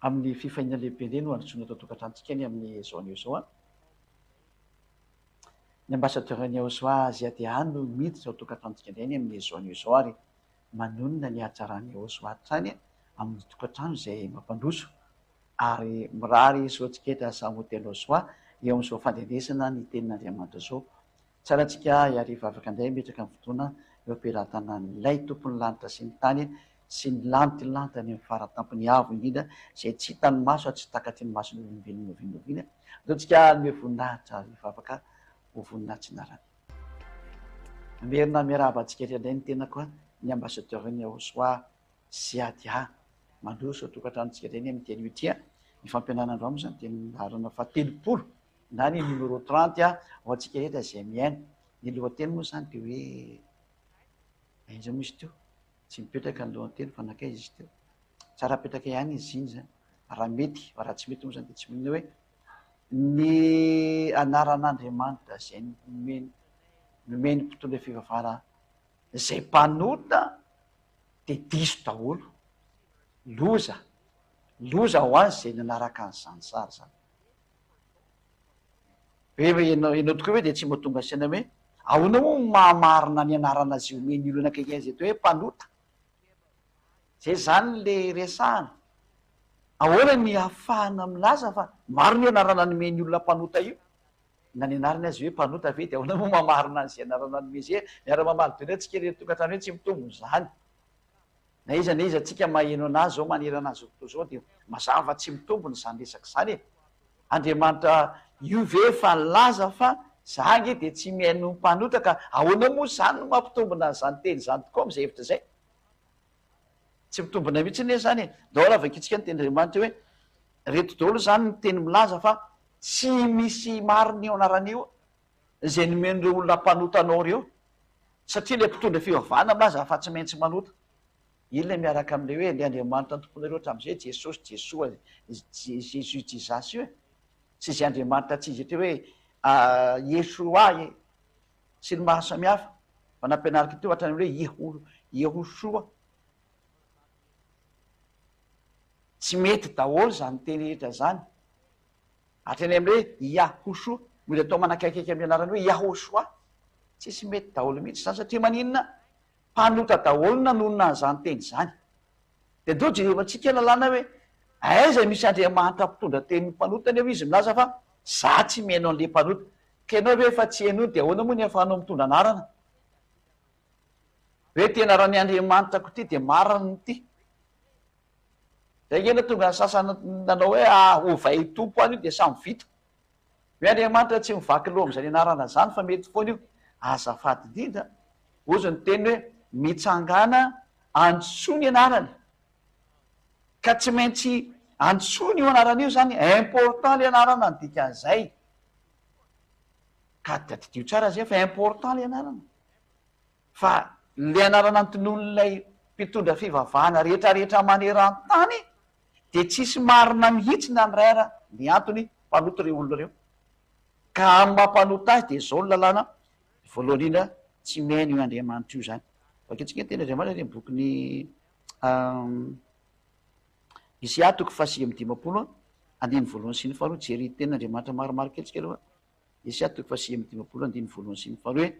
Amin'ny fifaliana lehibe indray no handrosoana eto an-tokantranontsika ny amin'izao anio izao an. Ny ambassadeur ny Yahosoa Aziadeha no miditra ao an-tokantranontsika indray ny amin'izao anio izao ary manonona ny hatsaran'i Yahosoa hatrany amin'ny tokantrano izay mampandroso ary mirary soa antsika eto samy ho tena soa eo amin'izao fandrenesana ny tenin'Andriamanitra izao. Tsara antsika hiarivavaka indray hametraka ny fotoana eo am-pelatanan'ilay Tompon'ny lanitra sy ny tany sy ny lantilantany amin'ny faratampony avo indrindra izay tsy hitan'ny maso ary tsy takatry ny mason'ny olombelona n'oviana n'oviana. Andao tsika hanome voninahitra ary hivavaka ho voninahitry ny anarany. Mamerina miarahaba antsika rehetra indray ny tenako, ny ambassadeur-n'ny Yahosoa Seadia. Mandroso ao an-tokantranontsika indray ny amin'ity anio ity. Ny fampianarana androany moa izany dia ny laharana fahatelopolo na ny numéro 30 ho antsika rehetra izay mihaino. Ny lohateny moa izany dia hoe aiza moa izy teo? Tsy mipetraka ny lohateny fa nankaiza izy teo? Tsara apetraka ihany izy iny izany raha mety, fa raha tsy mety moa izany dia tsy maninona hoe ny anaran'Andriamanitra izay nomeny nomen'ny mpitondra fivavahana izay mpanota dia diso daholo. Loza, loza ho azy izay nanaraka an'izany sary izany. Hoe ianao ianao tokoa ve dia tsy mba tonga saina hoe ahoana moa no mahamarina ny anarana izay omen'ny olona akaiky azy eto hoe mpanota? Zay izany le resahana. Ahoana ny ahafahana milaza fa marina io anarana nomen'ny olona mpanota io? Na ny anarany aza hoe mpanota ve dia ahoana moa mahamarina an'izay anarana nomeny izay? Miara-mamaly daholo antsika irery tokantrano hoe tsy mitombina izany. Na iza na iza antsika maheno anazy zao manerana an'izao tontolo izao dia mazava fa tsy mitombina izany resaka izany e! Andriamanitra io ve efa nilaza fa za ange dia tsy mihaino ny mpanota ka ahoana moa izany no mampitombina an'izany teny izany tokoa amin'izay hevitra izay? Tsy mitombina mihitsy anie izany e! Ndao ary vakintsika ny tenin'Andriamanitra hoe reto daholo izany ny teny milaza fa tsy misy marina io anarana io izay nomen'ireo olona mpanota anao ireo satria ilay mpitondra fivavahana milaza fa tsy maintsy manota. Iny ilay miaraka amin'ilay hoe ilay Andriamanitra nitompoanareo hatramin'izay, Jesosy, Jesoa, Jesus, Jesus io e. Tsy izay Andriamanitra tsy izy eto hoe Yeshua e, sy ny maro samihafa. Fa nampianariko teo hatrany amin'ny hoe Yeho, Yehoshua. Tsy mety daholo izany teny rehetra izany. Hatrany amin'ny hoe Yahoshuah, mody atao manakaikaiky amin'ny anarany hoe Yahoshuah. Tsisy mety daholo mihitsy izany satria maninona? Mpanota daholo no nanonona an'izany teny izany. Dia ndao jerevantsika lalàna hoe aiza misy Andriamanitra mpitondra tenin'ny mpanota nefa izy milaza fa za tsy mihaino an'le mpanota. Ka ianao ve efa tsy henoiny dia ahoana moa ny ahafahanao mitondra anarana? Hoe ty anaran'ny Andriamanitrako ity dia marina ity. Zay nge no tonga ny sasany nanao hoe ah ovay Tompo any io dia samy vita. Hoe Andriamanitra tsy mivaky loha amin'izany anarana izany fa mety foana io. Azafady indrindra, hozy ny teny hoe mitsangàna antsoy ny anarany. Ka tsy maintsy antsoina io anarana io izany, important le anarana ny dikan'izay. Ka tadidio tsara izay fa important le anarana. Fa ilay anarana notononin'ilay mpitondra fivavahana rehetra rehetra maneran-tany dia tsisy marina mihitsy na ny iray ara, ny antony, mpanota ireo olona ireo. Ka amin'ny maha mpanota azy dia izao ny lalàna, voalohany indrindra tsy mihaino io Andriamanitra io izany. Vakintsika ny tenin'Andriamanitra any amin'ny bokin'i Isaia toko faha-59 andininy voalohany sy ny faharoa, jery tenin'Andriamanitra maromaro kely tsika aloha. Isaia toko faha 59 andininy voalohany sy ny faharoa hoe,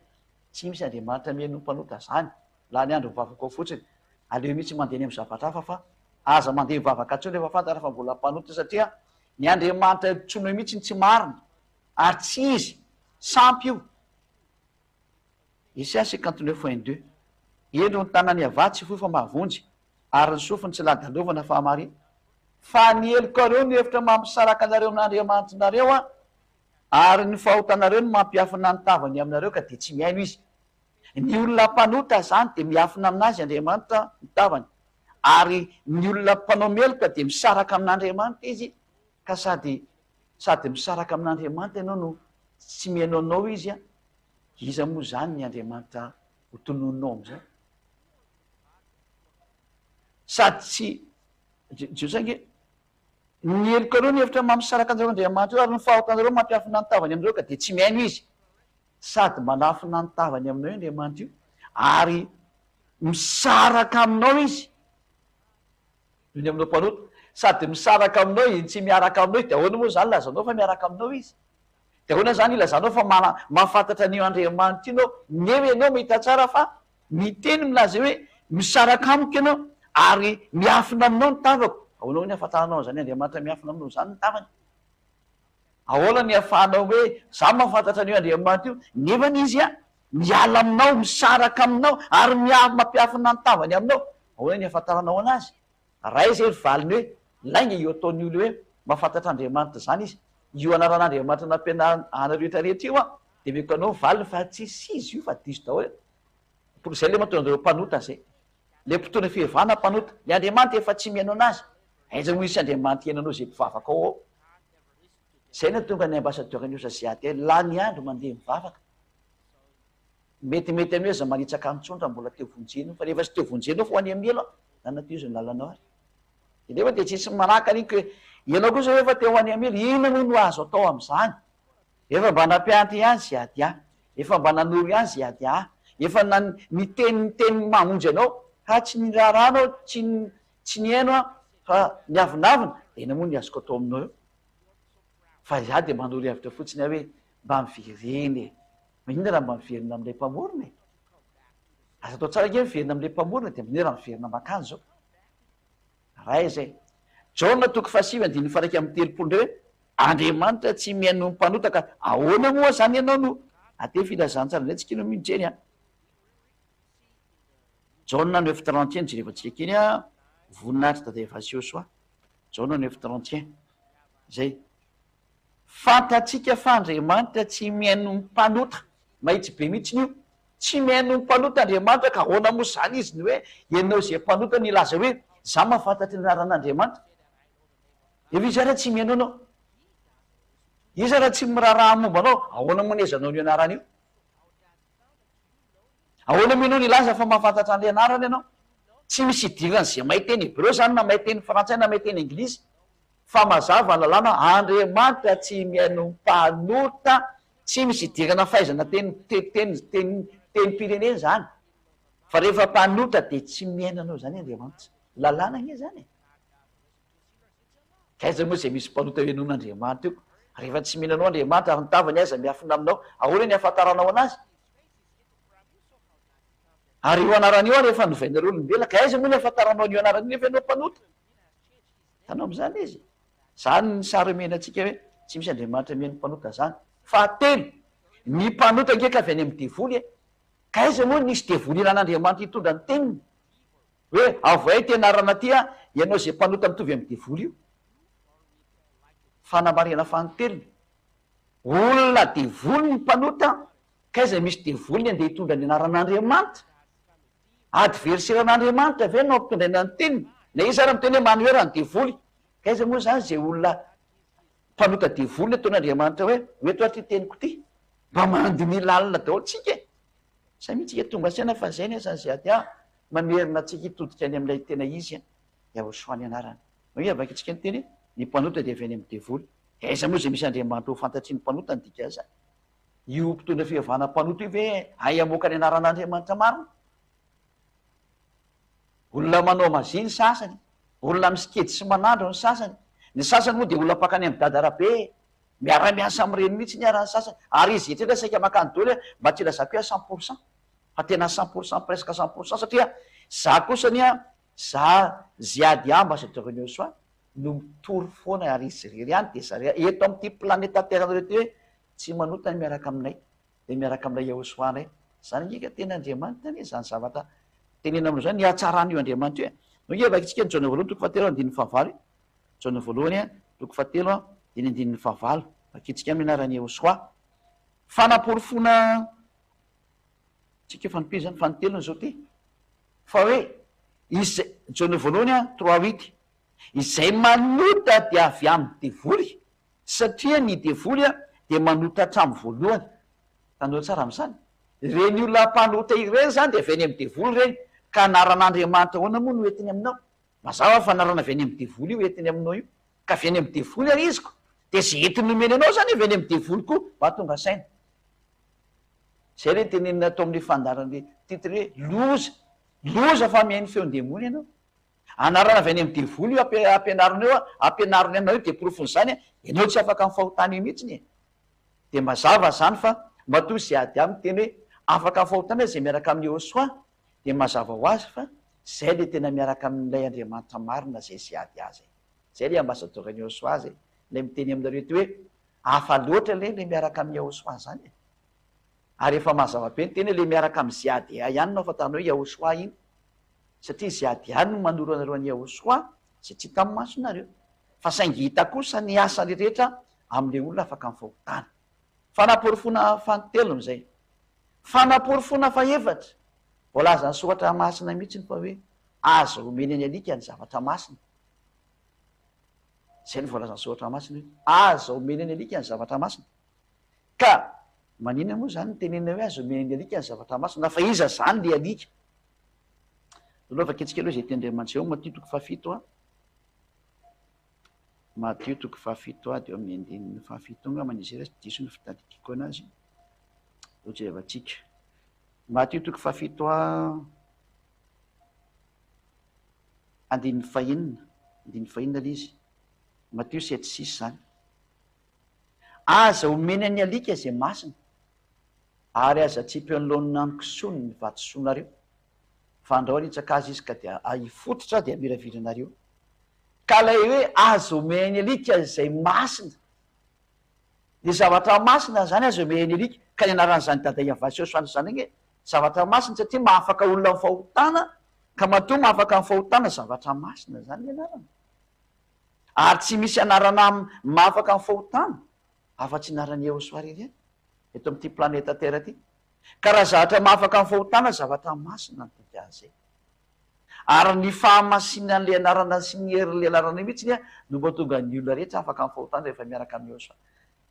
Tsy misy Andriamanitra mihaino ny mpanota izany, lany andro mivavaka ao fotsiny, aleo mihitsy mandeha any amin'ny zavatra hafa fa aza mandeha mivavaka intsony rehefa fantatra fa mbola mpanota satria ny Andriamanitra antsoinao mihitsy no tsy marina ary tsy izy, sampy io. Isaia 59 un deux, Indro ny tanan'i Yavah tsy fohy fa mahavonjy, ary ny sofiny tsy ladalovana fa hamaria, fa ny helokareo no efitra mampisaraka anareo amin'Andriamanitrareo an, Ary ny fahotanareo no mampiafina ny tavany aminareo ka dia tsy mihaino izy. Ny olona mpanota izany dia miafina aminazy Andriamanitra ny tavany, ary ny olona mpanao meloka dia misaraka amin'Andriamanitra izy ka sady sady misaraka amin'Andriamanitra ianao no tsy mihaino anao izy an, iza moa izany ny Andriamanitra ho tononinao amin'izay? Sady tsy, Jiosy ange. Ny helokareo ny hevitra mampisaraka anareo Andriamanitra io ary ny fahotanareo mampiafina ny tavany aminareo ka dia tsy mihaino Izy. Sady manafina ny tavany aminao io Andriamanitra io ary misaraka aminao Izy noho ny aminao mpanota. Sady misaraka aminao izy no tsy miaraka aminao izy, dia ahoana moa izany ilazanao fa miaraka aminao izy? Dia ahoana izany ilazanao fa mahafantatra an'io Andriamanitra io ianao, nefa ianao mahita tsara fa miteny milaza hoe misaraka amiko ianao ary miafina aminao ny tavako. Ahoana hoy ny ahafantaranao an'izany Andriamanitra miafina aminao izany ny tavany? Ahoana ny ahafahanao hoe za mahafantatra an'io Andriamanitra io nefa izy miala aminao, misaraka aminao ary mampiafina ny tavany aminao? Ahoana ny ahafantaranao anazy? Ray izay ry valiny hoe lainga io ataon'ny olona hoe mahafantatra Andriamanitra izany izy. Io anaran'Andriamanitra nampianarina anareo rehetra rehetra io an, dia omeko anao ny valiny fa tsisy izy io fa diso daholo. Pour izay le mahatonga anareo mpanota izay. Le mpitondra fivavahana mpanota. Le Andriamanitra efa tsy mihaino anazy. Aiza moa hisy Andriamanitra hihaino anao izay mpivavaka ao ao. Izay no tonga ny ambassadeur ny osa Ziade lany andro mandeha mivavaka. Metimety anio aza manitsaka any tsony raha mbola te ho vonjena io fa rehefa tsy te ho vonjena eo fa ho any amin'ny helo an, zany aty izy ny lalanao ary. De nefa de tsisy manakana iny ko ianao kosa efa te ho any amin'ny helo, inona moa no azo atao amin'izany? Efa mba nampianatra ihany Ziadia, efa mba nanoro ihany Ziadia, efa nan niteny ny teny mamonjy anao fa tsy niraharaha anao, tsy tsy nihaino an, fa niavonavona, de inona moa ny azoko atao aminao eo? Fa izaho de manoro hevitra fotsiny aho hoe mba miverena e! Maninona raha mba miverina amin'ilay Mpamorona e? Aza atao tsara ange miverina amin'ilay Mpamorona dia maninona raha miverina mankany izao? Ray izay. Jaona toko fahasivy andininy faha 31 indray hoe, Andriamanitra tsy mihaino ny mpanota ka ahoana moa izany ianao no aty filazantsara indray tsika no mijery an. Jaona neuf trente un jerevantsika kely an, voninahitry Dada Evasio Soa. Jaona neuf trente un. Izay. Fantatsika fa Andriamanitra tsy mihaino ny mpanota. Mahitsy be mihitsiny io. Tsy mihaino ny mpanota Andriamanitra ka ahoana moa izany izy ny hoe ianao izay mpanota no hilaza hoe za mahafantatry ny anaran'Andriamanitra? Nefa izy ara tsy mihaino anao. Izy ara tsy miraharaha momba anao. Ahoana moa ny aizanao an'io anarana io? Ahoana moa ianao no hilaza fa mahafantatra an'ilay anarana ianao? Tsy misy idiran'izay mahay teny hebreo izany na mahay teny frantsay na mahay teny anglisy. Fa mazava ny lalàna, Andriamanitra tsy mihaino mpanota, tsy misy idirana fahaizana teny teny teny tenim-pirenena izany. Fa rehefa mpanota dia tsy mihaino anao izany Andriamanitra. Lalàna anie izany e. K'aiza moa izay misy mpanota henoin'Andriamanitra eo? Rehefa tsy mino anao Andriamanitra ary ny tavany aza miafina aminao, ahoana ny ahafantaranao anazy? Ary io anarana io ary efa novainareo olombelona, ka aiza moa ny ahafantaranao an'io anarana io nefa ianao mpanota? Hitanao amin'izany izy? Izany ny sary omena antsika hoe tsy misy Andriamanitra mihaino mpanota izany. Fahatelo, ny mpanota ange ka avy any amin'ny devoly e! Ka aiza moa nisy devoly ilan'Andriamanitra hitondra ny teniny? Hoe avohay ity anarana ity an, ianao izay mpanota mitovy amin'ny devoly io. Fanamarihana fanintelony, olona devoly ny mpanota, k'aiza misy devoly ny andeha hitondra ny anaran'Andriamanitra? Adversaire an'Andriamanitra ve no ampitondraina ny teniny? Na iza ary miteny hoe manohera ny devoly, k'aiza moa izany izay olona mpanota devoly no ataon'Andriamanitra hoe ho eto ary ity teniko ity? Mba mandiniha lalina daholo tsika e! Zay mihitsy ka tonga saina fa zay ny asan'ny ZA mamerina antsika hitodika any amin'ilay tena izy an, Yahoshua ny anarany. Hoe avakintsika ny teny hoe ny mpanota dia avy any amin'ny devoly. Dia aiza moa izay misy Andriamanitra ho fantatry ny mpanota ny dikan'izany? Io mpitondra fivavahana mpanota io ve hay hamoaka ny anaran'Andriamanitra marina? Olona manao magie ny sasany, olona misikedy sy manandro ny sasany, ny sasany moa dia olona mpankany amin'i Dada Rabe, Miara-miasa amin'ireny mihitsy ny ara ny sasany, ary izy rehetra saika mankany daholo eh, mba tsy ilazako hoe à 100% fa tena 100% presque 100% satria za kosa anie an, za Ziad ambassadeur ny Yosua no mitory foana ary izy irery ihany dia zareo eto amin'ity planeta terre nareo ity hoe tsy manota ny miaraka aminay dia miaraka amin'ilay Yahoshuah indray, zany ange ka tena Andriamanitra anie zany zavatra tenenina aminao zany, ny hatsaran'io Andriamanitra io e, no ange vakintsika ny Jaona voalohany toko fahatelo andininy fahavalo e. Jaona voalohany, toko fahatelo, dia ny andininy fahavalo. Vakintsika amin'ny anaran'i Yehoshoa. Fanaporofoana tsika fanompiana izany, fanintelony izao ity. Fa hoe, izay, Jaona voalohany, trois huit, izay manota dia avy amin'ny devoly, satria ny devoly dia manota hatramin'ny voalohany. Hitanareo tsara amin'izany? Ireny olona mpanota ireny izany dia avy any amin'ny devoly ireny, ka anaran'Andriamanitra ahoana moa no entiny aminao? Mazava fa anarana avy any amin'ny devoly io entiny aminao io. Ka avy any amin'ny devoly ary izy ko. Dia izay entiny nomeny anao izany avy any amin'ny devoly koa. Mba tonga saina. Izay ilay tenenina atao amin'ilay fandaharana ilay titre hoe loza. Loza fa mihaino feon-demony ianao. Anarana avy any amin'ny devoly io ampianarina io, ampianariny anao io dia porofon'izany ianao tsy afaka amin'ny fahotana io mihitsiny e. Dia mazava izany fa matoa izay ady aminy teny hoe afaka amin'ny fahotana izay miaraka amin'i Yehosua dia mazava ho azy fa izay ilay tena miaraka amin'ilay Andriamanitra marina izay izay ady azy e. Izay ilay ambasadaoran'i Yehosua izay, ilay miteny aminareo ety hoe hafa loatra ilay ilay miaraka amin'i Yehosua izany e. Ary efa mazava be ny teny hoe ilay miaraka amin'i ZADA ihany no ahafantaranao hoe Yahosua iny. Satria ZADA no manoro anareo an'i Yahosua izay tsy hita amin'ny masonareo. Fa saingy hita kosa ny asany rehetra amin'ilay olona afaka amin'ny fahotana. Fanaporofoana fanintelony izay. Fanaporofoana fahefatra, voalazan'ny soratra masina mihitsy fa hoe aza omena ny alika ny zavatra masina. Izay no voalazan'ny soratra masina hoe aza omena ny alika ny zavatra masina. Ka maninona moa izany no tenenina hoe aza omena ny alika ny zavatra masina fa iza izany le alika? Aloha vakintsika aloha izay tenin-dRaimandriseho Matio toko fahafito a. Matio toko fahafito a dia eo amin'ny andininy fahafito angamba ny izay raha tsy diso ny fitadidiako anazy. Ho jerevantsika. Matio toko fahafito a andininy fahenina, andininy fahenina ilay izy. Matio sept six izany. Aza omena ny alika izay masina, ary aza atsipy eo anoloan'ny hanin-kisoany ny vatosoanareo, fa andrao hanitsaka azy izy ka dia hifototra dia hamiravira anareo. Ka ilay hoe aza omena ny alika izay masina, ny zavatra masina izany aza omena ny alika, ka ny anaran'izany Dada Iavasio izany ange zavatra masina satria mahafaka olona amin'ny fahotana, ka matoa mahafaka amin'ny fahotana zavatra masina izany ny anarany. Ary tsy misy anarana mahafaka ny fahotana afa-tsy ny anaran'i Yehosua irery ihany eto amin'ity planeta Terre ity. Ka raha zavatra mahafaka ny fahotana, zavatra masina ny dikan'izay. Ary ny fahamasinan'ilay anarana sy ny herin'ilay anarana io mihitsy no mahatonga ny olona rehetra afaka amin'ny fahotana rehefa miaraka amin'i Yehosua.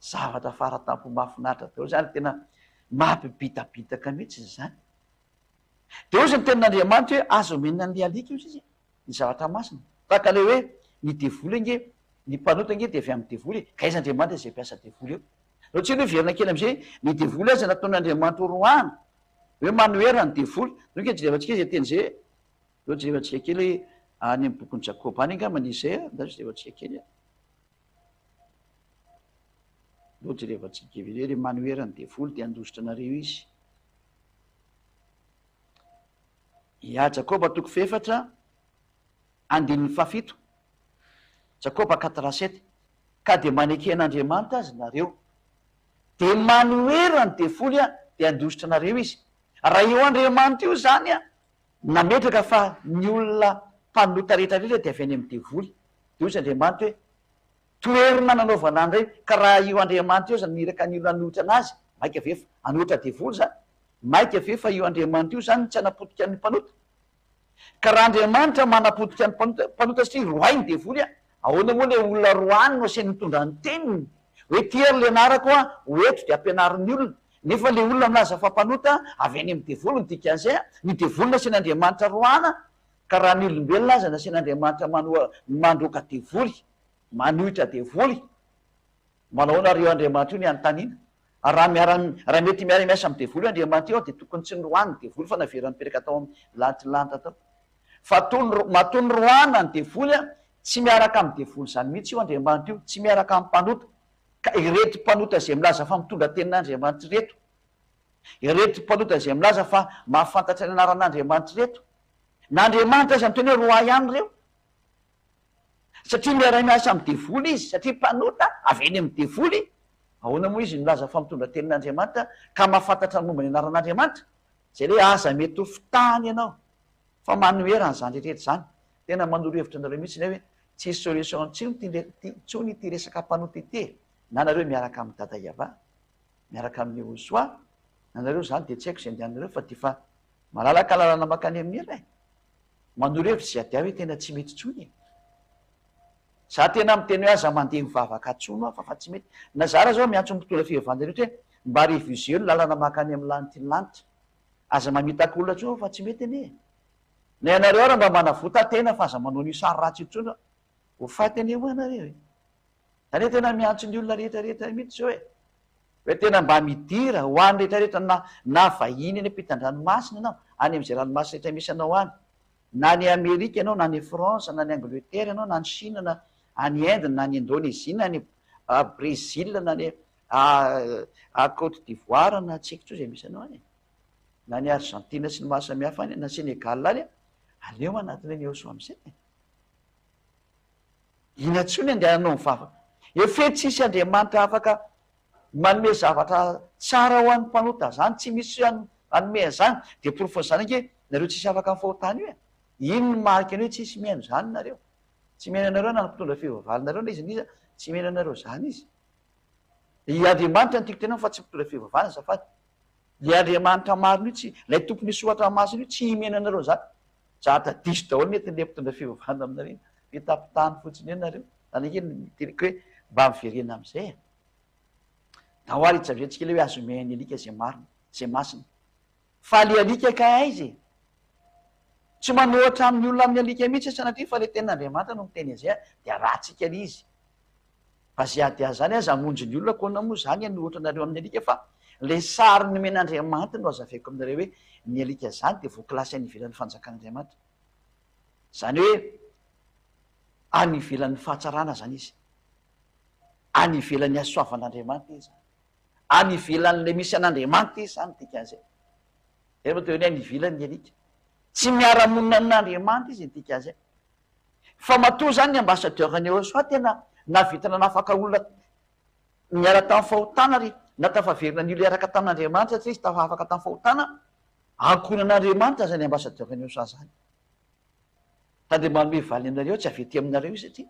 Zavatra fara-tampo mahafinaritra daholo izany, tena mampibitabitaka mihitsy izany. Dia hoy izy ny tenin'Andriamanitra hoe aza omena an'ilay alika hoy izy ny zavatra masina. Tahaka ilay hoe ny devoly ange, ny mpanota ange dia avy amin'ny devoly e. Ka aiza Andriamanitra izay mpiasa devoly eo? Aleo tsika aloha hiverina kely amin'izay hoe ny devoly aza nataon'Andriamanitra ho roahana, hoe manohera ny devoly. Aleo ange jerevantsika izay teny izay e. Aleo jerevantsika kely any amin'ny bokin'i Jakoba any angambany izay a. Andao jerevantsika kely a. Aleo jerevantsika kely hoe manohera ny devoly dia handositra anareo izy. Ya, Jakoba toko fahefatra, andininy fahafito, Jakoba quatre sept, Ka dia maneke an'Andriamanitra azy nareo, dia manohera ny devoly an, dia handositra anareo izy. Raha io Andriamanitra io izany an, nametraka fa ny olona mpanota rehetra rehetra dia avy any amin'ny devoly, dia hoy izy Andriamanitra hoe, Toerina nanaovana an'ireny, ka raha io Andriamanitra io aza niraka ny olona hanohitra an'azy, maika ve fa hanohitra devoly izany? Maika ve fa io Andriamanitra io izany no tsy hanapotika ny mpanota? Ka raha Andriamanitra manapotika ny mpanota, mpanota satria roahy ny devoly an, ahoana moa ilay olona roahiny no asainy mitondra ny teniny? Hoe ity ary ilay anarako an, ho eto dia ampianaro ny olona. Nefa ilay olona milaza fa mpanota avy any amin'ny devoly, ny dikan'izay an, ny devoly nasian'Andriamanitra roahana, Ka raha ny olombelona aza nasian'Andriamanitra manoa mandroaka devoly, manohitra devoly, manao ahoana ary io Andriamanitra io ny anontaniana? Ary raha miara raha mety miara miasa amin'ny devoly io Andriamanitra io dia tokony tsy noroahiny ny devoly fa naverany nipetraka tao amin'ny lanitry ny lanitra tao. Fa toa ny matoa noroahana ny devoly an, tsy miaraka amin'ny devoly izany mihitsy io Andriamanitra io, tsy miaraka amin'ny mpanota. Ka ireto mpanota izay milaza fa mitondra tenin'Andriamanitra ireto, ireto mpanota izay milaza fa mahafantatra ny anaran'Andriamanitra ireto, Na Andriamanitra aza miteny hoe roahy ihany ireo. Satria miara-miasa amin'ny devoly izy, satria mpanota avy eny amin'ny devoly, ahoana moa izy milaza fa mitondra tenin'Andriamanitra ka mahafantatra ny momba ny anaran'Andriamanitra? Izay ilay hoe aza mety ho fitahana ianao fa manohera an'izany rehetra izany. Tena manoro hevitra anareo mihitsy ilay hoe tsisy solution intsony ity resaka mpanota ity e! Na nareo miaraka amin'i Dada Yava, miaraka amin'i Yehosoa, na nareo izany dia tsy haiko izay andehananareo fa dia efa Malalaka lalana makany amin'ny hela e! Manoro hevitra izy Adia hoe tena tsy mety intsony e! Za tena miteny hoe aza mandeha mivavaka tsony hoa fa fa tsy mety. Na za ara zao miantso ny mpitondra fivavahana rehetra hoe mba reviseo ny lalana makany amin'ny lanitry ny lanitra. Aza mamitaka olona tsony hoa fa tsy mety anie e! Na ianareo ara mba manavota tena fa aza manao an'io sary ratsy io tsony hoa. Ho faty anie hoa nareo e! Zany hoe tena miantso ny olona rehetra rehetra mihitsy zao e! Hoe tena mba midira ho any rehetra rehetra na na vahiny any ampitan-dranomasina ianao, any amin'izay ranomasina rehetra misy anao any. Na any Amerika ianao, na any France, na any Angleterre ianao, na any Chine, na any Inde, na any Indonésie, na any Brésil, na any Côte d'Ivoire, na tsy haiko intsony izay misy anao any e. Na any Argentine sy ny maro samihafa any, na Sénégal any, aleo manatona an'i Yehosua amin'izay e. Inona intsony andehananao mivavaka? Efe tsisy Andriamanitra afaka manome zavatra tsara ho an'ny mpanota zany, tsy misy hanome an'izany, dia porofon'izany ange nareo tsisy afaka amin'ny fahotana io e! Iny ny marika ny hoe tsisy mihaino zany nareo, tsy mihaino anareo na ny mpitondra fivavahana nareo na iza na iza, tsy mihaino anareo zany izy. I Andriamanitra no tiako tenenina fa tsy mpitondra fivavahana azafady. Ilay Andriamanitra marina io tsy, ilay tompon'io soratra masina io tsy mihaino anareo zany. Zatra diso daholo ny entin'ilay mpitondra fivavahana aminareo iny. Fitapitahany fotsiny eo nareo. Zany ange no teniko hoe mba miverena amin'izay e. Ndao ary hijaviantsika ilay hoe azo omean'ny alika izay marina, izay masina. Fa le alika kay aiza e? Tsy manohatra amin'ny olona amin'ny alika mihitsy sanatria fa le tenin'Andriamanitra no miteny an'izay dia arahantsika le izy. Fa ze ady azy zany aza hamonjy ny olona koa moa zany hanohatra anareo amin'ny alika fa le sary nomen'Andriamanitra no azavaiko aminareo hoe ny alika zany dia voakilasy any ivelan'ny fanjakan'Andriamanitra. Zany hoe any ivelan'ny fahatsarana zany izy. Any ivelan'ny hasoavan'Andriamanitra izy zany. Any ivelan'ilay misy an'Andriamanitra izy zany dikan'izay. Zay no atao hoe any ivelany ny alika. Tsy miara-monina amin'Andriamanitra izy ny dikan'izay. Fa matoa zany ny ambassadeur ny Eosoa tena nahavita nanafaka olona niala tamin'ny fahotana ary natafaverina ny olona hiaraka tamin'Andriamanitra satria izy tafafaka tamin'ny fahotana, ankohonan'Andriamanitra zany ambassadeur ny Eosoa zany. Ka dia manome valiny anareo tsy avy ety aminareo izy satria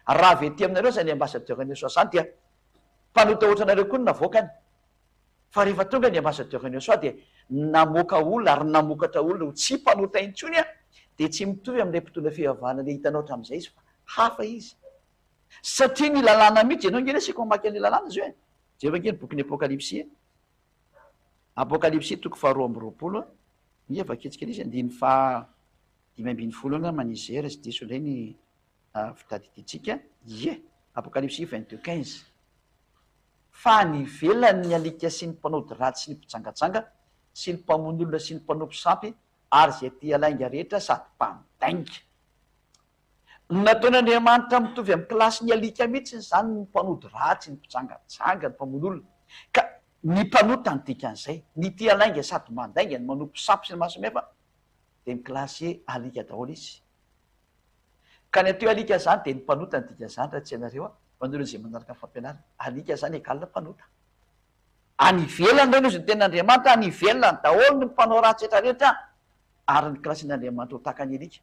raha avy ety aminareo zany ambassadeur ny Eosoa zany dia mpanota ohatranareo koa no navoakany. Fa rehefa tonga ny ambassadeur ny Eosoa dia namoaka olona ary namokatra olona ho tsy mpanota intsony an, dia tsy mitovy amin'ilay mpitondra fivavahana ilay hitanao hatramin'izay izy fa hafa izy. Satria ny lalàna mihitsy, ianao ange asiako mamaky an'ilay lalàna izao e. Jereo ange ny bokin'ny Apokalypsy e. Apokalypsy toko faharoa amby roapolo an, Inga vakintsika ilay izy andininy faha 15 angamba ny izay raha tsy diso indray ny fitadidiantsika. Ie, Apokalypsy 22 15. Fa any ivelany ny alika sy ny mpanao ody ratsy sy ny mpijangajanga sy ny mpamono olona sy ny mpanompo sampy ary izay tia lainga rehetra sady mpandainga. Nataon'Andriamanitra mitovy amin'ny kilasin'ny alika mihitsy izany ny mpanody ratsy, ny mpijangajanga, ny mpamono olona. Ka ny mpanota ny dikan'izay. Ny tia lainga sady mandainga, ny manompo sampy sy ny maro samihafa dia mikilasy alika daholo izy. Ka ny atao hoe alika izany dia ny mpanota ny dikan'izany raha tsy hainareo an, ho an'ireo izay manaraka ny fampianarana. Alika izany égale mpanota. Any ivelany ireny hozy ny tenin'Andriamanitra, any ivelany daholo ny mpanao ratsy rehetra rehetra ary ny kilasin'Andriamanitra ho tahaka ny alika.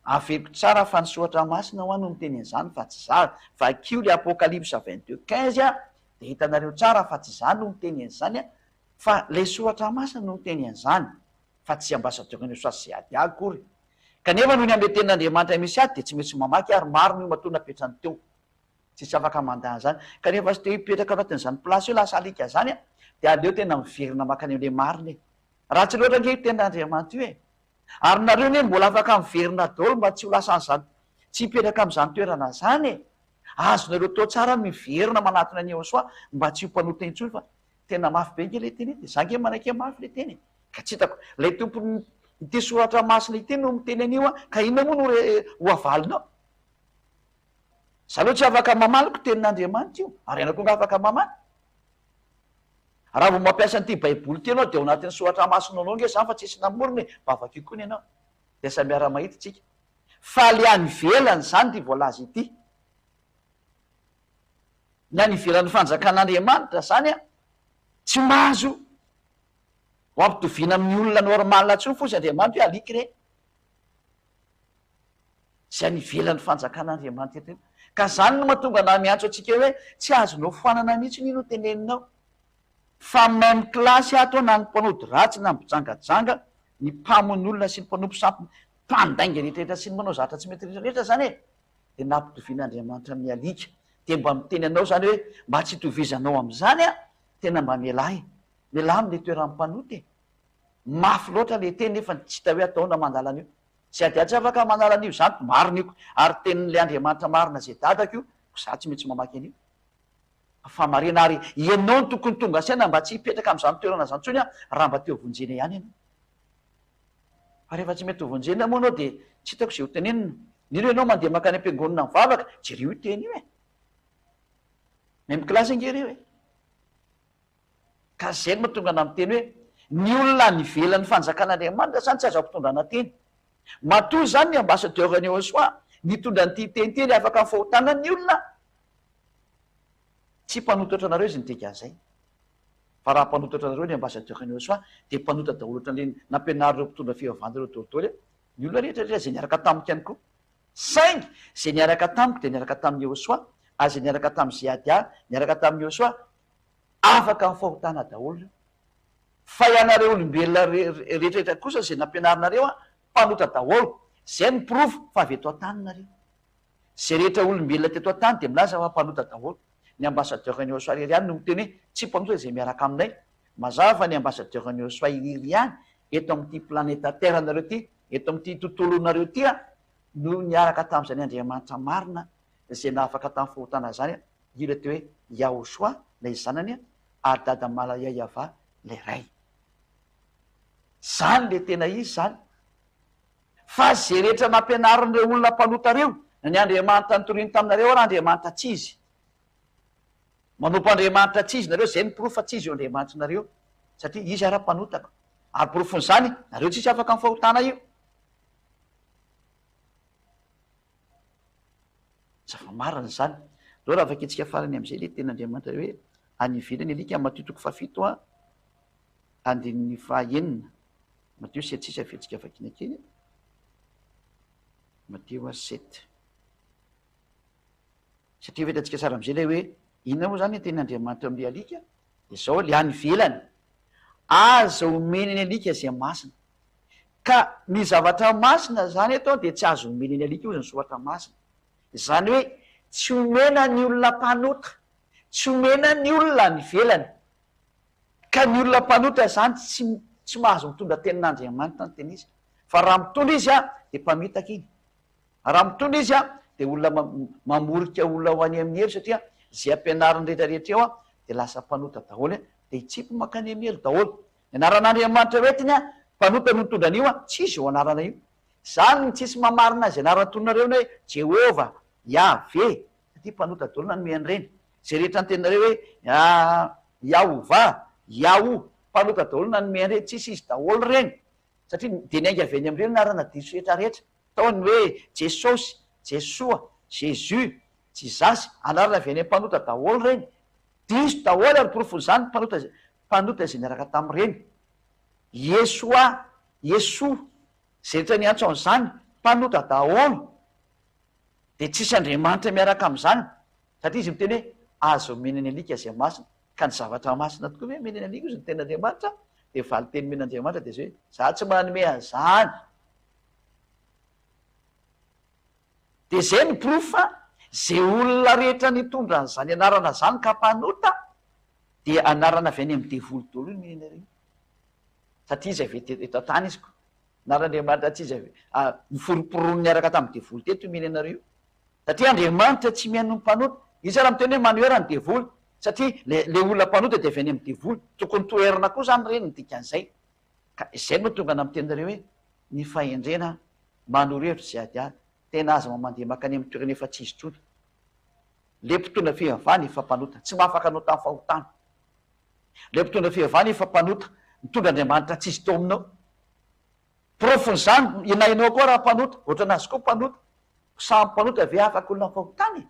Averiko tsara fa ny soratra masina hoa no miteny an'izany fa tsy za, vakio le apocalypse 22 15 a dia hitanareo tsara fa tsy za no miteny an'izany fa le soratra masina no miteny an'izany fa tsy ambassadeur ny soa sy ady akory. Kanefa noho ny amin'ny tenin'Andriamanitra misy ahy dia tsy maintsy mamaky ary marina io matoa napetrany teo. Tsisy afaka mandà an'izany. Kanefa tsy te hipetraka ao anatin'izany place io lasa alika izany an, dia aleo tena miverina mankany amin'ilay marina e. Ratsy loatra ange io tenin'Andriamanitra io e. Ary nareo anie mbola afaka miverina daholo mba tsy ho lasa an'izany, tsy hipetraka amin'izany toerana izany e. Azonareo atao tsara ny miverina manatona an'i Yehosua mba tsy ho mpanota intsony fa tena mafy be ange ilay teny e. Za ange manaiky hoe mafy ilay teny e. Ka tsy hitako. Ilay tompon'ity soratra masina ity no miteny an'io an, ka inona moa no re ho avalinao? Za aloha tsy afaka mamaly ko tenin'Andriamanitra io, ary ianao koa nga afaka mamaly? Raha vao mampiasa an'ity baiboly ity ianao dia ao anatin'ny soratra masina anao nge zany fa tsisy namorona e, mba vakio koa ny anao dia samy miara-mahita tsika. Fa le any ivelany zany ity voalaza ity. Ny any ivelan'ny fanjakan'Andriamanitra zany an, tsy mahazo ho ampitoviana amin'ny olona normal intsony fotsiny Andriamanitra hoe alika ireny. Izay any ivelan'ny fanjakan'Andriamanitra eto io. Ka zany no mahatonga anah miantso antsika hoe tsy azonao foanana mihitsy io no teneninao. Fa même classe ato na ny mpanody ratsy na ny mpijangajanga, ny mpamono olona sy ny mpanompo sampy, mpandainga rehetra rehetra sy ny manao zavatra tsy mety rehetra rehetra zany e! Dia nampitovian'Andriamanitra amin'ny alika. Dia mba miteny anao zany hoe mba tsy hitovizanao amin'izany an, tena mba mialà e! Mialà amin'ilay toeran'ny mpanota e! Mafy loatra ilay teny nefa tsy hita hoe ataona mandala an'io. Tsy ady tsy afaka manala an'io izany, marina io, ary tenin'ilay Andriamanitra marina izay dadako io, ko za tsy maintsy mamaky an'io. Fa marina ary ianao no tokony tonga saina mba tsy hipetraka amin'izany toerana izany intsony raha mba te ho vonjena ihany ianao. Fa rehefa tsy mety ho vonjena moa ianao dia tsy hitako izay ho tenenina. Indrindra ianao mandeha mankany am-piangonana mivavaka, jereo io teny io e! Même classe ange ireo e! Ka izay no mahatonga anah miteny hoe ny olona any ivelan'ny fanjakan'Andriamanitra izany tsy azo ampitondrana teny. Matoa izany ny ambassadeur an'i Yehosua nitondra an'ity teny ity ary afaka ny fahotana ny olona, tsy mpanota ohatranareo izy ny dikan'izay. Fa raha mpanota ohatranareo ny ambassadeur an'i Yehosua dia mpanota daholo ohatran'ireny nampianarin'ireo mpitondra fivavahana ireo daholo ny olona rehetra rehetra izay niaraka tamiko ihany koa. Saingy izay niaraka tamiko dia niaraka tamin'i Yehosua ary izay niaraka tamin'i Zehadia niaraka tamin'i Yehosua Afaka amin'ny fahotana daholo ireo. Fa ianareo olombelona rehetrarehetra kosa izay nampianarinareo an, mpanota daholo. Izay no porofo fa avy eto an-tany nareo. Izay rehetra olombelona teto an-tany dia milaza fa mpanota daholo. Ny ambassadeur an'i Yehosua irery ihany no miteny hoe tsy mpanota izay miaraka aminay. Mazava fa ny ambassadeur an'i Yehosua irery ihany eto amin'ity planeta terre nareo ity, eto amin'ity tontolonareo ity an, no niaraka tamin'izany Andriamanitra marina izay nahafaka tamin'ny fahotana izany. Io ilay atao hoe Yahoshua, ilay zanany, ary Dada Malayayavah, ilay ray. Izany ilay tena izy izany. Fa izay rehetra nampianarin'ireo olona mpanota ireo, na ny Andriamanitra nitoriany taminareo ary Andriamanitra tsy izy. Manompo Andriamanitra tsy izy nareo, izay no porofo fa tsy izy io Andriamanitrinareo, satria izy ara mpanotako. Ary porofon'izany, nareo tsisy afaka amin'ny fahotana io. Zava-marina izany. Aleo raha vakintsika farany amin'izay ilay tenin'Andriamanitra hoe any ivelany alika, Matio toko fahafito a, andininy fahaenina. Matio sept sisa averintsika vakiana kely. Matio sept. Satria efa hitantsika tsara amin'izay ilay hoe inona moa izany ny tenin'Andriamanitra eo amin'ilay alika? Dia izao, ilay any ivelany. Aza omena ny alika izay masina. Ka ny zavatra masina izany eto dia tsy azo omena ny alika hozy ny soratra masina. Izany hoe tsy omena ny olona mpanota, tsy omena ny olona any ivelany. Ka ny olona mpanota izany tsy tsy mahazo mitondra tenin'Andriamanitra ny tena izy. Fa raha mitondra izy dia mpamitaka iny. Raha mitondra izy dia olona mamorika olona ho any amin'ny helo satria izay ampianariny rehetra rehetra eo dia lasa mpanota daholo dia hitsipy mankany amin'ny helo daholo. Ny anaran'Andriamanitra ho entiny an, mpanota no nitondra an'io an, tsy izy io anarana io. Zany no tsisy mamarina azy anarana tononareo ny hoe Jehovah, Yahve, satria mpanota daholo nanome an'ireny. Izay rehetra anteninareo hoe Yahovah, Yahu, mpanota daholo nanome an'ireny, tsisy izy daholo ireny. Satria dia niainga avy any amin'ireny anarana diso rehetra rehetra. Tao ny hoe Jesosy, Jesoa, Jesus, Jizasy, anarana avy any amin'ny mpanota daholo ireny. Diso daholo ary porofon'izany mpanota Mpanota izay niaraka tamin'ireny. Yeshoa, Yeshoa, izay rehetra niantso an'izany, mpanota daholo. Dia tsisy Andriamanitra miaraka amin'izany, satria izy miteny hoe, Aza omena ny alika izay masina. Ka ny zavatra masina tokoa ve omena ny alika, hozy ny tenin'Andriamanitra? Dia valin-teny omen'Andriamanitra dia izao hoe, Za tsy manome an'izany. Dia izay no porofo fa izay olona rehetra nitondra an'izany anarana izany ka mpanota, Dia anarana avy any amin'ny devoly daholo io neny io. Satria izy avy eto an-tany izy ko. Anaran'Andriamanitra tsy izy avy noforomporoniny niaraka tamin'ny devoly teto io mirenareo io. Satria Andriamanitra tsy mihaino ny mpanota. Izy ary miteny hoe manohera ny devoly. Satria le le olona mpanota dia avy any amin'ny devoly. Tokony toherina koa izany ireny ny dikan'izay. Ka izay no mahatonga anah miteny anareo hoe ny fahendrena manoro hevitra izay adiady. Tena aza mba mandeha mankany amin'ny toerana efa tsy izy intsony. Le mpitondra fivavahana efa mpanota, tsy mahafaka anao tamin'ny fahotana. Le mpitondra fivavahana efa mpanota, mitondra Andriamanitra tsisy teo aminao. Porofon'izany, na ianao koa raha mpanota, ohatran'azy koa mpanota. Samy mpanota ve afaka olona amin'ny fahotana e?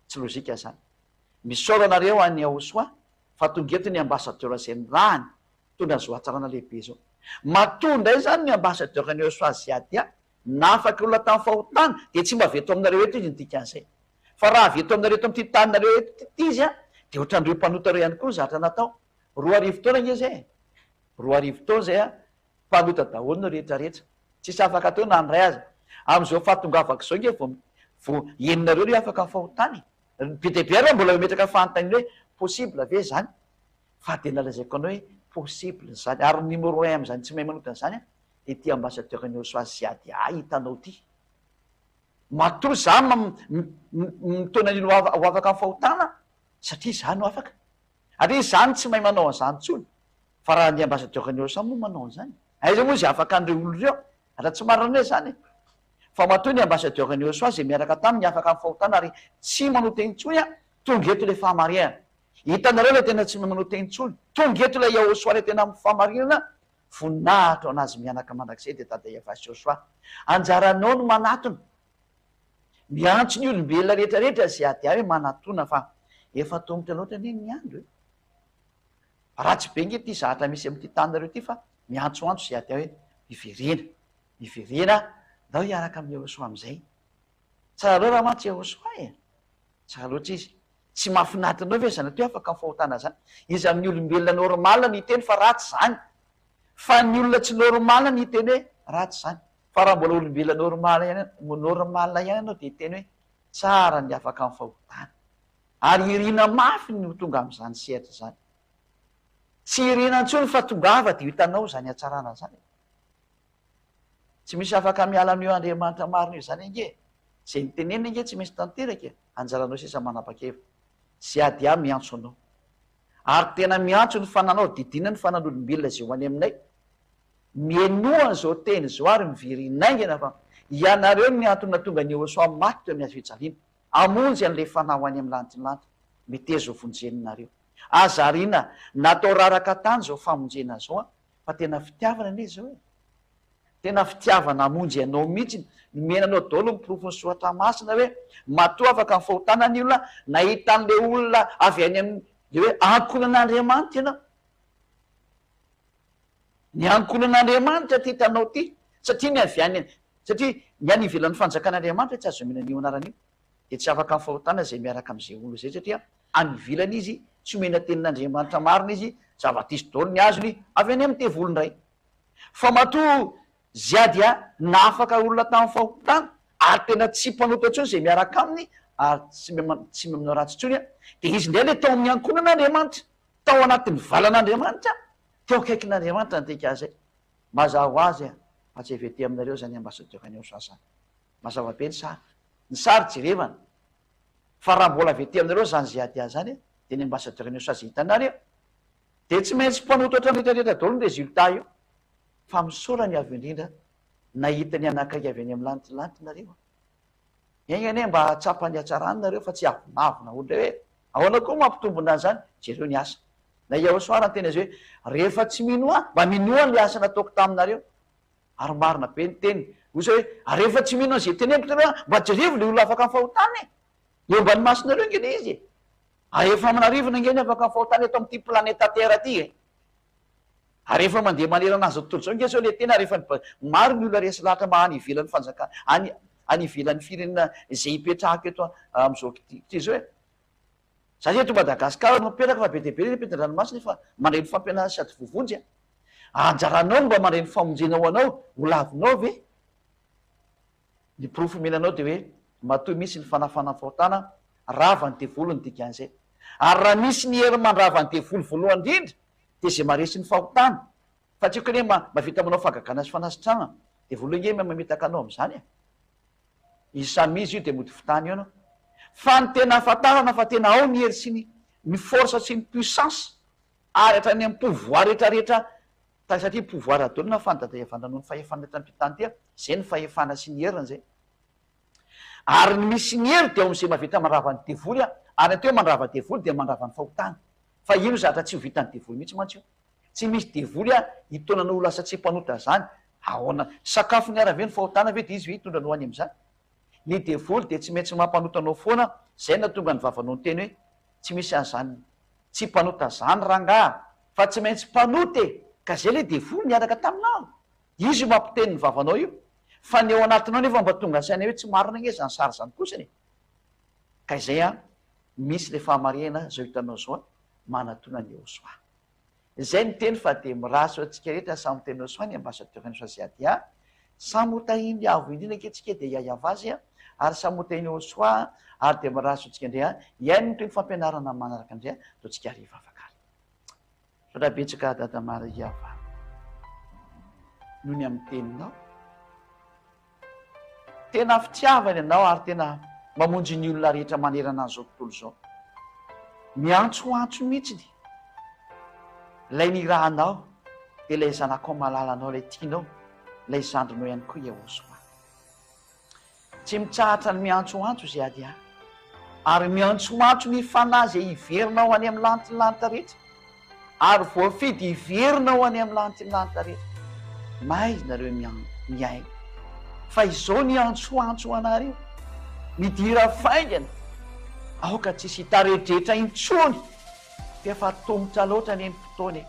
Tsy lojika izany. Misaora anareo any Yahosoa fa tonga eto ny ambassadeur izay nirahany mitondra an'izao hatsarana lehibe izao. Matoa indray izany ny ambassadeur an'i Yahosoa Ziadia Nahafaka olona tamin'ny fahotana, dia tsy mba avy eto aminareo eto izy ny dikan'izay. Fa raha avy eto aminareo eto amin'ity taninareo eto ity izy an, dia ohatran'ireo mpanota ireo ihany koa ny zavatra natao. 2000 taona ange izay e! 2000 taona izay an, mpanota daholo ny rehetra rehetra. Tsisy afaka teo na ny iray aza. Amin'izao fahatongavako izao ange vao vao henonareo ilay afaka ny fahotana e! Be dia be ary mbola mametraka fanontaniana hoe possible ve izany? Fa dia nalazaiko anao hoe possible izany. Ary ny numéro un amin'izany tsy mahay manota an'izany an, dia ity ambassadeur ny Osoa Ziady ahy hitanao ity. Matoa za mitaona an'iny ho afaka amin'ny fahotana satria za no afaka. Ary izy zany tsy mahay manao an'izany intsony. Fa raha ny ambassadeur ny Osoa moa manao an'izany. Aiza moa izay afaka an'ireo olona ireo? Raha tsy marina anie izany e! Fa matoa ny ambassadeur ny Yehosua izay miaraka taminy afaka amin'ny fahotana ary tsy manota intsony an, tonga eto ilay fahamarinana. Hitanareo ilay tena tsy manota intsony. Tonga eto ilay Yehosua ilay tena amin'ny fahamarinana, voninahitra ho an'azy mianaka mandrakizay dia Dada Yavah sy Yehosua. Anjaranao no manatona. Miantso ny olombelona rehetra rehetra izay ady ahy hoe manatona fa efa tomotra loatra anie ny andro e! Ratsy be nge ity zahatra misy amin'ity taninareo ity fa miantsoantso izay ady ahy hoe miverena, miverena ndao hiaraka amin'i Yehosua amin'izay. Tsara loatra mantsy Yehosua e! Tsara loatra izy. Tsy mahafinaritra anao ve izany atao hoe afaka amin'ny fahotana izany? Iza amin'ny olombelona normal no hiteny fa ratsy izany? Fa ny olona tsy normal no hiteny hoe ratsy izany. Fa raha mbola olombelona normal ihany normal ihany ianao dia hiteny hoe tsara ny afaka amin'ny fahotana. Ary irina mafy ny ho tonga amin'izany sehatra izany. Tsy irina intsony fa tongava dia ho hitanao izany hatsarana izany e. Tsy misy afaka miala amin'io Andriamanitra marina io izany ange e. Izay niteneniny ange tsy maintsy tanteraka e. Anjaranao sisa manapa-kevitra. Ziadia miantso anao. Ary tena miantso ny fananao, didina ny fanan'olombelona izay ho any aminay. Mihainoa an'izao teny izao ary miverena haingana fa ianareo no antony nahatonga an'i Yehosua maty teo amin'ny hazo fijaliana. Hamonjy an'ilay fanahy ho any amin'ny lanitry ny lanitra. Meteza ho vonjenareo. Aza ariana natao raraka tany izao famonjena izao an! Fa tena fitiavana anie izao e! Tena fitiavana hamonjy anao mihitsy. Nomena anao daholo ny porofon'ny soratra masina hoe matoa afaka ny fahotana ny olona, nahita an'ilay olona avy any amin'ny le hoe ankohonan'Andriamanitra ianao. Ny ankohonan'Andriamanitra ity hitanao ity, satria ny avy any satria ny any ivelan'ny fanjakan'Andriamanitra tsy azo omena an'io anarana io, dia tsy afaka amin'ny fahotana izay miaraka amin'izay olona izay satria any ivelany izy, tsy omena tenin'Andriamanitra marina izy, zava-diso daholo ny azony avy any amin'ny devoly indray. Fa matoa Zia dia nahafaka olona tamin'ny fahotana ary tena tsy mpanota intsony izay miaraka aminy ary tsy tsy manao ratsy intsony, dia izy indray ilay tao amin'ny ankohonan'Andriamanitra, tao anatin'ny valan'Andriamanitra, teo akaikin'Andriamanitra ny tika azy. Mazava ho azy fa tsy avy aty aminareo izany ambassadeur an'i Osa izany. Mazava be ny sary. Ny sary jerevana. Fa raha mbola avy aty aminareo izany Ziadia izany, dia ny ambassadeur an'i Osa izay hitanareo, dia tsy maintsy mpanota ohatran'ny rehetra rehetra daholo ny résultat io. Fa misaora ny Avo Indrindra nahita ny anakaiky avy any amin'ny lanitra lanitra nareo a! Enga anie mba hahatsapa ny hatsarany nareo fa tsy hiavonavona olona hoe ahoana koa mampitombona an'izany, jereo ny asa. Na i Yahosoa ary niteny azy hoe rehefa tsy mino ahy mba minoa an'ilay asa nataoko taminareo. Ary marina be ny teniny. Hoy izy hoe ary rehefa tsy mino an'izay teneniko nareo mba jerevo ilay olona afaka amin'ny fahotana e! Eo ambany masonareo ange ilay izy e! Ary efa aman'arivony ange ny afaka amin'ny fahotana eto amin'ity planeta Terre ity e! Ary efa mandeha manerana an'izao tontolo izao ange izao ilay teny ary efa maro ny olona resy lahatra mba any ivelan'ny fanjakana, any any ivelan'ny firenena izay ipetrahako eto amin'izao ity izao e! Za eto Madagasikara no mipetraka fa be dia be ny ampitan-dranomasina efa mandray ny fampianarana sady voavonjy a! Anjaranao ny mba mandray ny famonjena ho anao, ho lavinao ve? Ny porofo omena anao dia hoe matoa misy ny fanafana ny fahotana, rava ny devoly ny dikan'izay. Ary raha misy ny hery mandrava ny devoly voalohany indrindra dia izay maharesy ny fahotana. Fa tsy haiko anie mahavita manao fahagagana sy fanasitranana. Devoly ange mamitaka anao amin'izany e. Izy samy izy io dia mody fitany eo ianao. Fa ny tena ahafantarana fa tena ao ny hery sy ny ny force sy ny puissance ary hatrany amin'ny pouvoir rehetra rehetra Fa satria pouvoir daholo na fantatra dia avandra noho ny fahefana eto amin'ity tany ity a, zay ny fahefana sy ny heriny zay. Ary ny misy ny hery dia ao amin'izay mahavita mandrava ny devoly a, ary ny atao hoe mandrava devoly dia mandrava ny fahotana. Fa io zatra tsy ho vitan'ny devoly mihitsy mantsy io. Tsy misy devoly a hitaona anao ho lasa tsy mpanota zany. Ahoana? Sakafony ara ve ny fahotana ve dia izy ve hitondra anao any amin'izany? Ny devoly dia tsy maintsy mampanota anao foana, zay no nahatonga ny vavanao niteny hoe tsy misy an'izany Tsy mpanota zany rangaha fa tsy maintsy mpanota e! Ka zay le devoly niaraka taminao! Izy io mampiteny ny vavanao io! Fa ny ao anatinao nefa mba tonga saina hoe tsy marina ange zany sary zany kosany e! Ka izay an, misy le fahamarihana zao hitanao zao an, manatona an'i Yehosua. Izay ny teny fa dia mirary ho antsika rehetra samy teny Yehosua ny ambassadeur ny Soaziadia, samy ho tahin'ny Avo indrindra ange tsika dia hiahiavazy an, ary samy ho tahin'i Yehosua ary dia mirary soa antsika indray an, hihaino ny tohin'ny fampianarana manaraka indray an, ataontsika ary hivavaka ary. Misaotra betsaka Dada Maria fa noho ny amin'ny teninao. Tena fitiavana ianao ary tena mamonjy ny olona rehetra manerana an'izao tontolo izao. Miantsoantso mihitsy ilay nirahanao dia ilay zanakao malalanao ilay tianao. Ilay zandrinao ihany koa Yahoshuah. Tsy mitsahatra ny miantsoantso izay ady ahy, ary miantsoantso ny fanahy izay hiverina ho any amin'ny lanitry ny lanitra rehetra, ary voafidy hiverina ho any amin'ny lanitry ny lanitra rehetra. Maizina nareo mihaino, fa izao ny antsoantso ho anareo, midira faingana, aoka tsy hisy hitaredretra intsony. F'efa atomotra loatra anie ny fotoana e!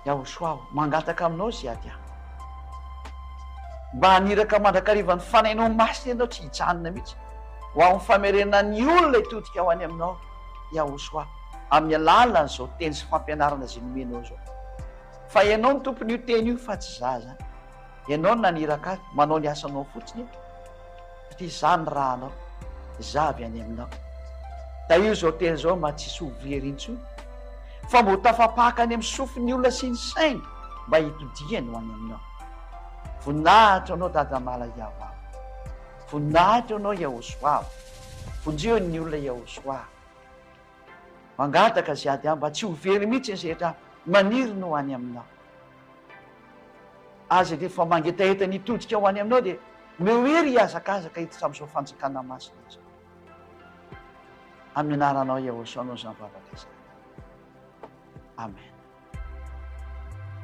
Yahoshua o, mangataka aminao Ziad a! Mba haniraka mandrakariva ny Fanahinao Masina ianao tsy hijanona mihitsy ho amin'ny famerenana ny olona hitodika ho any aminao Yahoshua amin'ny alalan'izao teny sy fampianarana izay nomenao izao. Fa ianao no tompon'io teny io fa tsy za zany. Ianao no naniraka ahy, manao ny asanao fotsiny aho. Satria izaho nirahanao, izaho avy any aminao. Tahio izao teny izao mba tsy hisy ho very intsony, fa mba ho tafapaka any amin'ny sofin'ny olona sy ny sainy mba hitodiany ho any aminao. Voninahitra ho anao Dada Mala Yahweh. Voninahitra ho anao Yahoshuah. Vonjeo ny olona Yahoshuah. Mangataka ziady aho mba tsy ho very mihitsy ny rehetra maniry ny ho any aminao. Aza dia efa mangetaheta ny hitodika ho any aminao dia omeo hery hihazakazaka hiditra amin'izao fanjakana masina izao. Amin'ny anaranao Yahoshuah no izany vavaka izany. Amen.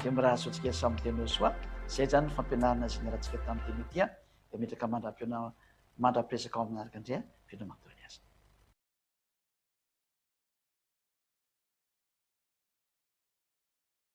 Dia mirary soa antsika samy teny Yahoshuah. Izay izany ny fampianarana izay niarahantsika tamin'ny teny ity. Dia metraka mandra-pihaona mandra-piresaka ao amin'ny manaraka indray. Veloma daholo.